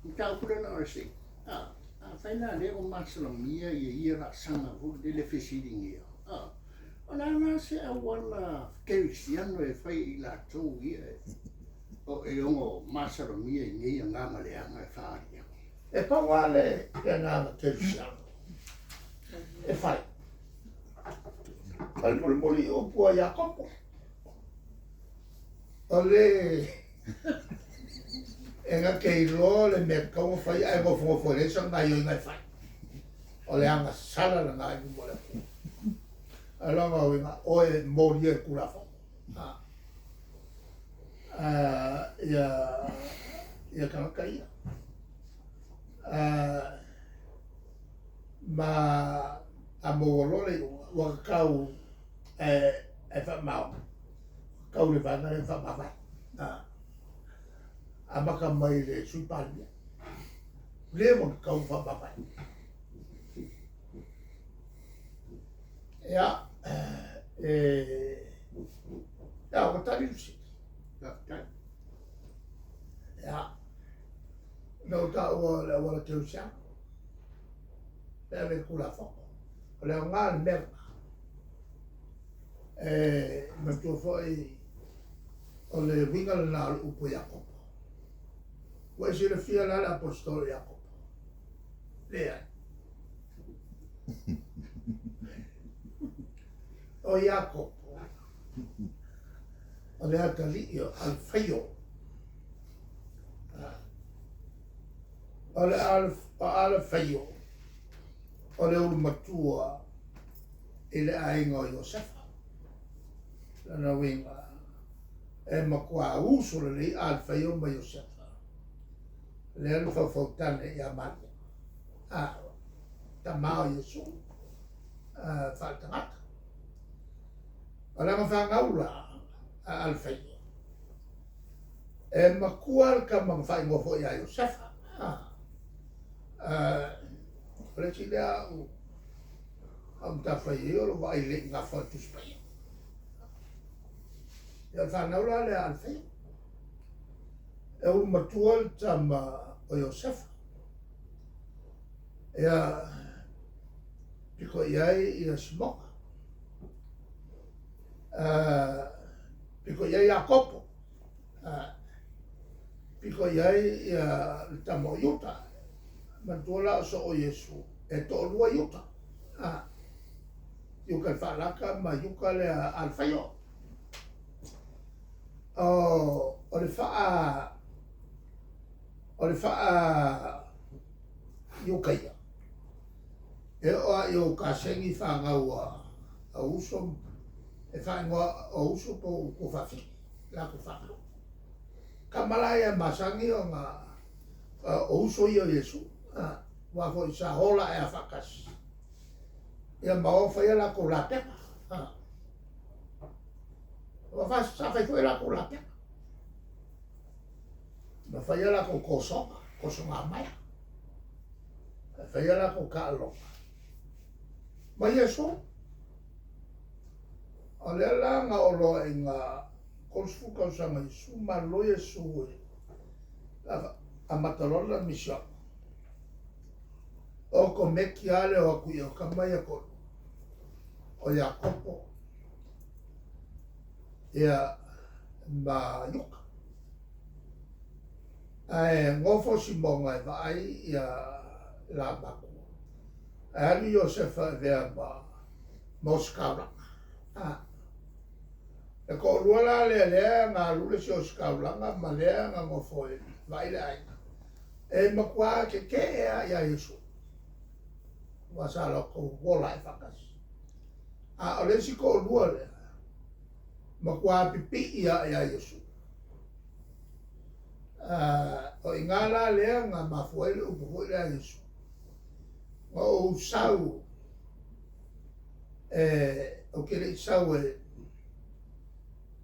Mataupu lea na o le state. A, afai la lea ua masalomia ia ia laasaga foi lele fesiligia, a, o le a la se auala kerisiano e fai e i latou ia o e ono masalomia i nei agaga leaga e faaali atu? E pau lava le agaga kerisiano e fai, o le molimoli i upu a Iakopo, o le E na te iloa le mea tatau ona fai ae nofonofo e leai sana gaioiga e fai. O le agasala lena i luma o le Atua. O lona uiga, oe e molia i le Tulafono. Ia, ia tagata ia. Ma a maua loa le iuga, ua tatau ae faamaoni, tatau i le vaega lea ona faamavae. Amata mai i le Sui Palemia, leva ona tatau ona faamavae. Ia, e, ia, ua tali le fesili. Faafetai. Ia, na ou taua o le auala kerisiano, e ave i le Tulafono. O le aoga o le mea lena, e manatua foi O le uiga lena o le upu a Iakopo. Ua e silafia la le Aposetolo Iakopo? Leai. O Iakopo, o le atalii o Alefaio. O le Alefaio, o le ulumatua i le aiga o Iosefa. Lona uiga, e matua uso lelei Alefaio ma Iosefa, lea na faufautane ia Maria, a, tama o Iesu, faaletagata. O lana fanau la, a Alefaio, e matua le tama na faaigoa foi ia Iosefa. A, o le isi lea au Au matafaioi o lou vaai lelei i gafa o le Tusi Paia. Ia o le fanau la lea a Alefeio. E ulu matua le tama o Iosefa. Ia, pito i ai ia Simoga. Pito i ai Iakopo. Pito i ai ia le tama o Iuta. Manatua la o soo Iesu e toalua Iuta. Iuta le faalata ma Iuta le Alefaio. O le faa o le faa Iuta ia. E oo lava i ou kasegi fanau a uso e faaigoa o uso po o tuafafine latou fanau. Tama la ia e masani ona o uso ia o Iesu, aua foi sa ola ae a faatasi, ia ma o fai a latou lapega. Aua sa fai foi a latou lapega, ma fai a latou tosoga, tosoga maea, fai a latou taaloga ma Iesu. O lea la na oo loa ina 30 tausaga Iesu, malolo Iesu e amata loa lana misiona. Okomeki lava le o atu i o tama ia toalua, o Iakopo ia ma Iuka. Ae nofo Simoga e vaai ia la matua. Ae alu Iosefa e avea ma ma ositaulaga. A. Le toalua la lea lea na alu le isi ositaulaga ma lea na nofo e vaai le aiga, e matua tetee lava ia Iesu, aua sa latou ola ai faatasi. A o le isi toalua lea, matua pipii lava ia Iesu. O i ina la lea na mafua ai le upu foi lea a Iesu, Na ou sau e, ou te le i sau e,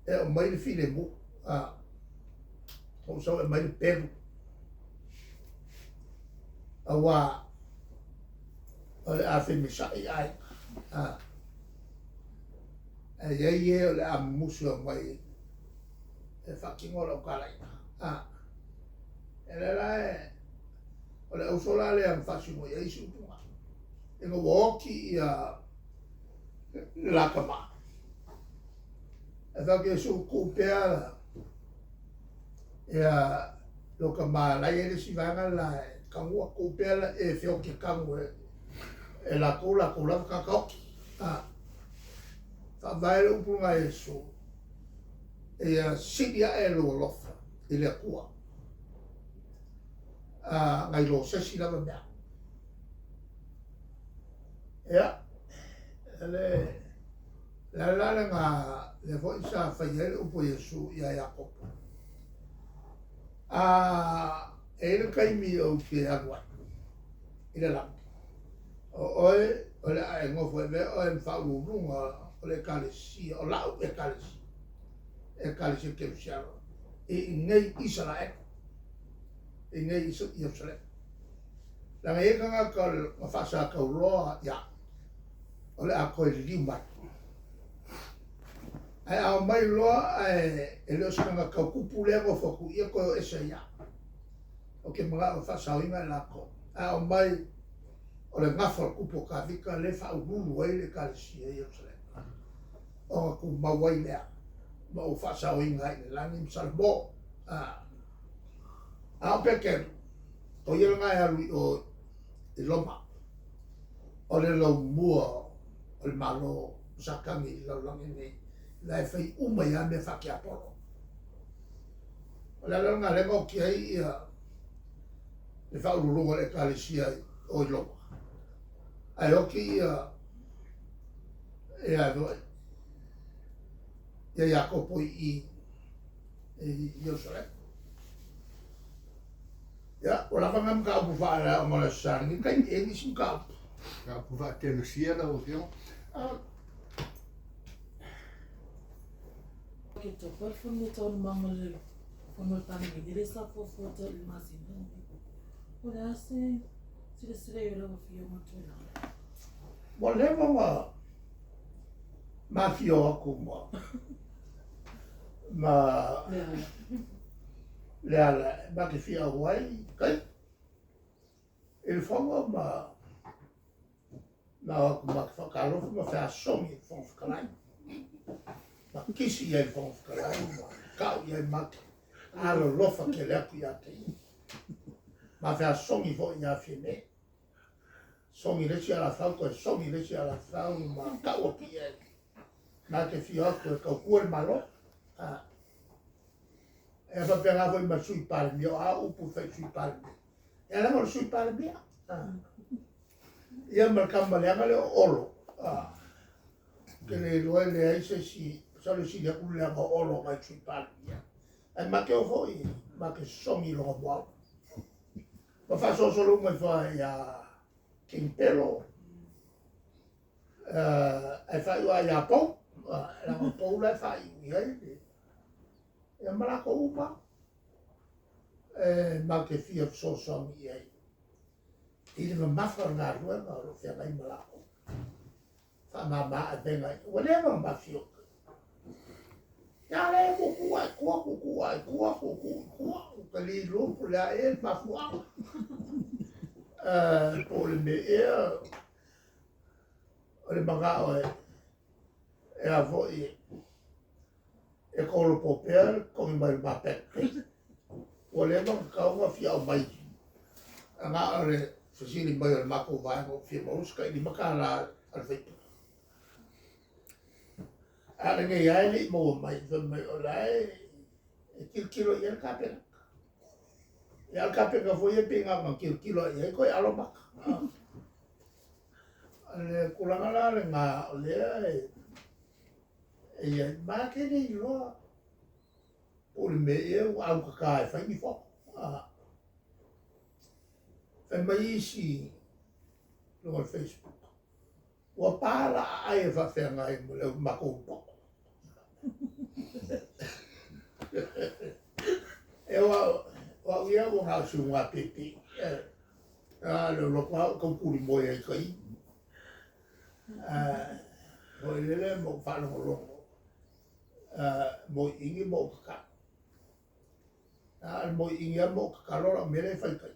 e aumai le filemu, a, na ou sau e aumai le pelu, aua o le a femisaʻi aiga, a, ae i ai e o le a mumusu e omai e faatino lau talaiga, a, e lea la e. O le auso la lea na faasino i ai isi upu na. Ina ua oti ia le la tama. Ae fai atu Iesu, tuu pea ia lou tama la e i ai le isi vaega la e tanua, tuu pea la e feoti e tanu e latou, latou lava tagata oti. A faavae le upu lena a Iesu, ia sili ae lou alofa i le Atua nai lo se isi lava mea. Ia, le le ala la lena lea foi sa fai ai le upu a Iesu ia Iakopo. A e i ai le taimi ou te alu ai i le lagi, o oe o le a e nofo e avea oe ma faauluuluga o le Ekalesia, o lau Ekalesia, Ekalesia Kerisiano i inei Isaraelu, i inei Ierusalema. Leaga e i ai tagata na faasatauloa ia au, o le a toe liliu mai. Ae a omai loa ae e le o se tagata tautupu lea e nofo atu i i, toe o ese ai lava. Ou te manao e faasaoina i latou. Ae a omai o le gafa o le tupu o Tavita lea e faauluulu ai le Ekalesia i Ierusalema, ona tumau ai lea ma ou faasaoina ai i le lagi ma Salamo. A o Petelu, o ia lena e alu i o i Roma, o le laumua o le Malo o Satani i le lalolagi lenei, la e fai uma ai lava mea faatiapolo. O le ala lena lea na oti ai ia le faauluuluga o le Ekalesia o i Roma, ae oti ia ia ia Iakopo i i Ierusalema. Ia, ua lava na mataupu faaleaoga o le Aso Sa lenei taimi, e i ai nisi mataupu. Mataupu faatelusia lau Afioga. Ke tapa le fono taualumaga o le Fono a le Palemene lea sa fuafua i le masina lenei. O le a se silasila i ai lau Afioga Tuilaepa? Ua leva ona mafio atu ma ma Leala ma te fia auai i tai i le fono ma ma o atu ma te faatalofa ma feasogi i le Fofoga Fetalai ma kisi i ai le Fofoga Fetalai ma kau i ai ma te alolofa tele atu ia te ia ma feasogi foi ia Fiame. Sogi le isi alafau toe sogi le isi alafau ma kau atu i ai. Ma te fia o atu e tautua le Malo. E faapena foi ma le Sui Palemia, o a upu e fai i le Sui Palemia, ia leaga o le Sui Palemia. Ia ma le tama leaga lea o Olo. Ou te le iloa e leai se isi, masalo e sili atu le leaga o Olo nai le Sui Palemia. Ae ma te o foi, ma te sogi i lona muaulu. Ma faasolosolo uma ifo lava ia King Pelo, ae faaiu lava ia Pou, leaga o Pou la e faaiu i ai ia ma latou uma e matou te fia fesoasoani i ai i le mamafa o le galuega o lo o feagai ma latou. Faamama avega ua leva ona mafioka. Ia lea e tuutuu lava i tua, tuutuu lava i tua, tuutuu i tua, ua ta le iloa po o le a ea le mafuaaga. Po o le mea ea o le manao e a foi e tolopo pea le totogi mai o le ma back pay. Ua leva ona tatau ona fia aumai, na o le fesili mai o le matou vaega ua fia maua se tai $5 a le sui usufono. A o lenei lava e le i maua mai, fai mai o la e tilotilo i ai le Kapeneta. Ia a o le Kapeneta foi ia pei na ona tilotilo lava i ai toe alo mata. O le tulaga la lena o lea e i ai, ma te le iloa po o le mea ea ua augata e fai ni fono. Fai mai isi i luga o le Facebook, ua pa la aai e faafeagai ma le matou poto. E o au ia ua na o si uga pipi. A le loto lava ua tau tulimoe ai tai. Foi lele ma ou faalogologo moiingi ma ou tatalo. A o le moiingi lava ma ou tatalo o lau mea lea e fai tai.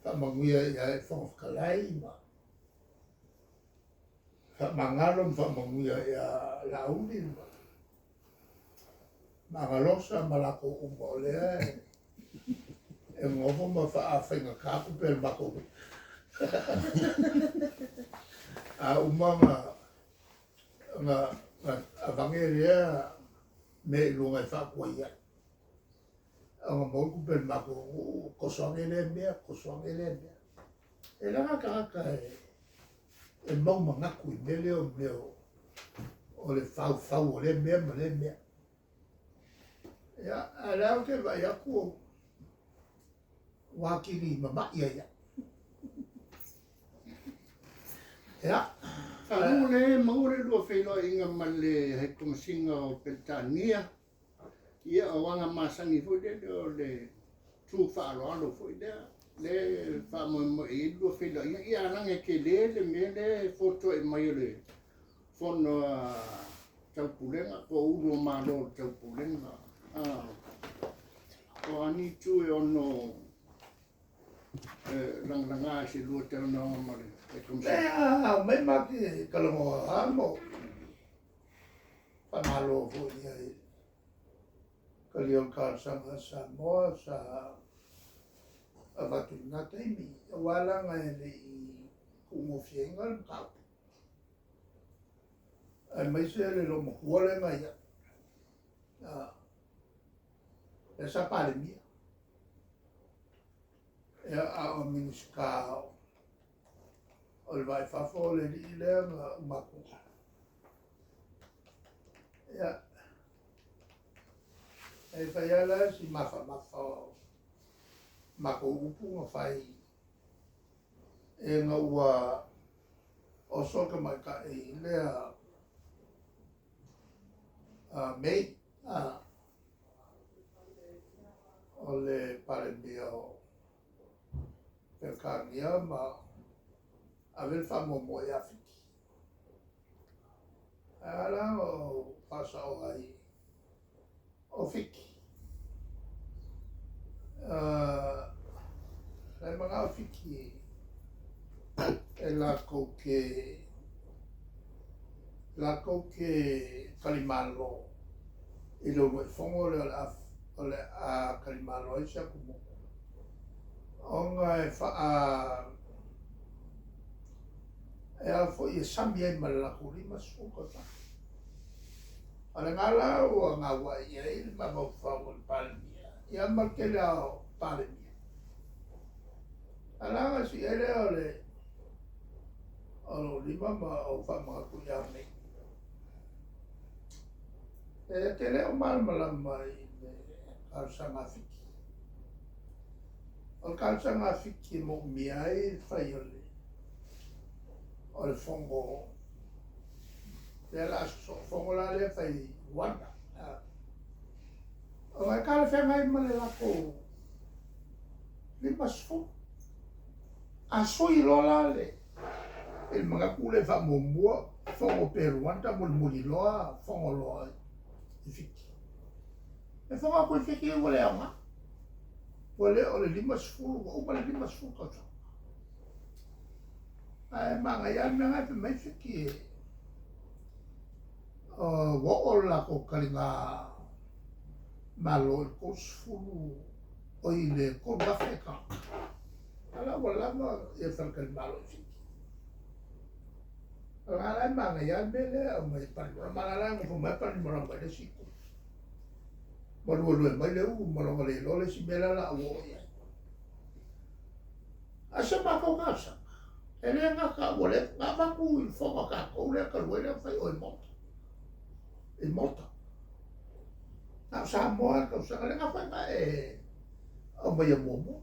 Faamanuia ia e Fofoga Fetalai ma faamagalo ma faamanuia ia Laauli ma Magalosa ma latou uma o lea e nonofo ma faafaigata tupe a le matou nuu. A uma ona avane lea mea i luga e faatuai ai, ona maua le tupe a le matou nuu, toso ane lea mea, toso ane lea mea. E leaga tagata e mau manatu i mea lea o mea o le faufau o lea mea ma lea mea. Ia, a o lea ou te vaai atu ua atili mama'i ai au. Ia. Faalogo le maua le lua feiloaiga ma le Hai Komesina o Peretania. Ia, o aga masani foi lele o le tu faaaloalo foi lea, lea e faamoemoe i ai le lua feiloaiga. Ia, a laga e tele le mea lea e fotuai mai o le Fono a Taupulega po o Ulu o Malo o le Taupulega. O a ni itu e ono lagalaga i se lua talanoaga ma le Komesina? Lea aumai ma te talanoa lava ma faamalo foi i ai talia o le talosaga a Samoa sa avatu i lena taimi, aua leaga e le i tuugofieina le mataupu, aemaise le loomatua lea na i ai, lea sa Palemia, ia, a o Minisita o le Va i Fafo le alii lea na uma atu. Ia, e fai lava la si mafamafa o matou upu na fai ina ua oso le tamaitai lea May, o le Palemia o Peretania ma ave le faamuamua ia Fiti. Ae a la ona ou faasaoa ai o Fiti. La e manao Fiti e latou te talimalo i le uluai lea o le a talimalo ai se atunuu ona e faa e a foi e sami ai ma le latou 50 tausaga. O lena la ua gauai ai le mafaufau o le Palemia, ia ma le tele lava o Palemia. A o le a na sii ai lea o le o lou lima ma ou faamanatu ia Mei. E te le o malamalama i le talosaga a Fiti. O le talosaga a Fiti e moomia ai le fai o le o le fono lea la sosoo fono la lea fai i Rwanda. Ona e talafeagai ma le latou 50. A sui loa la le i le manatu lea faamuamua fono pe Rwanda mulimuli loa fono loa i Fiti. E fono atu i Fiti ua le aoga. Ua le o le 50, ua uma le 50 tausaga. Ae manaia lava le mea lena e fai mai Fiti e ua oo le latou taliga malo i le 30, oi i le 3,000 tagata. A la ua lava ia faletalimalo i Fiti. O lena la e manaia lava le mea lea e aumai e Panimarama. A la e nofo mai Panimarama i le isi itu. Ma luelue mai le ulu ma lona le iloa le isi mea lea o le a ou oo i ai. A se matou talosaga, e le gata ua leva ona avatu i le fono a tatou lea talu ai lea na fai o i Malta. I Malta. Na o Samoa le tausaga lea na fai na e aumaia muamua.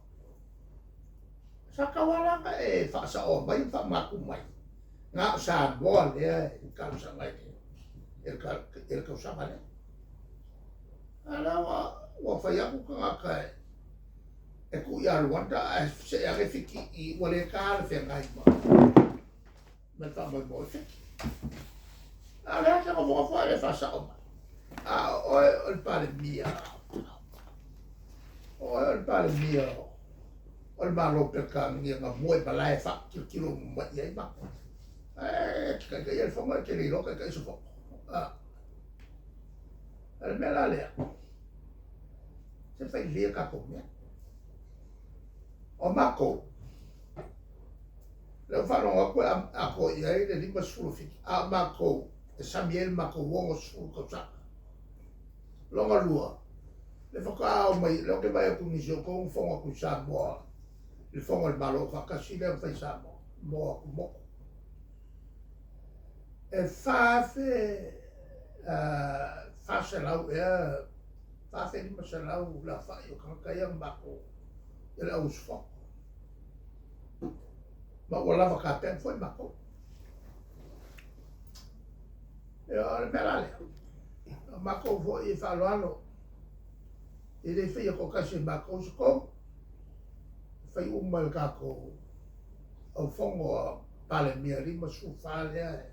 Sa tatau lava la ona e faasaoa mai ma faamanatu mai, na o Samoa lea e talosaga i le tausaga lea. A o lea ua fai atu tagata e tuu ia Rwanda ae see ane Fiti i ua le talafeagai ma le faamoemoe Fiti. A o lea te nofonofo ae le faasao mai. A o oe o le Palemia, o oe o le Palemia o O le Malo Peretania na mua i malae e faatilotilo uma mai i ai matou. Ae e te taitaia le fono e te le iloa taitai se fono. A o le mea la lea, se fai lelei a tatou mea. O matou, lea ua faalogo atu e atoa i ai le 57, a o matou e sami ai le matou 60 tausaga. Lona lua, le faatoa oo mai, lea ou te vaai atu i nisi o outou na fono atu i Samoa i le Fono a le Malo Aufaatasi lea na fai i Samoa mo atumotu. E 4,400 ea, 4,500 le aofai o tagata ia na matou i le au usufono. Ma ua lava tapena foi matou. Ia, o le mea la lea, o matou foi e faaaloalo, e le faia toatasi e matou se tonu, e fai uma e le tatou aufono a Palemia 54 lea e,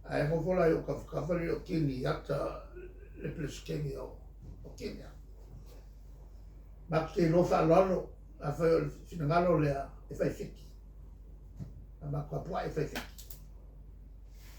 ae nofo la i ou tafatafa le o Kini Ata le Peresetene o Kenya. Matou te iloa faaaloalo, afai o le finagalo lea e fai fiki, a matou tapuai e fai fiki.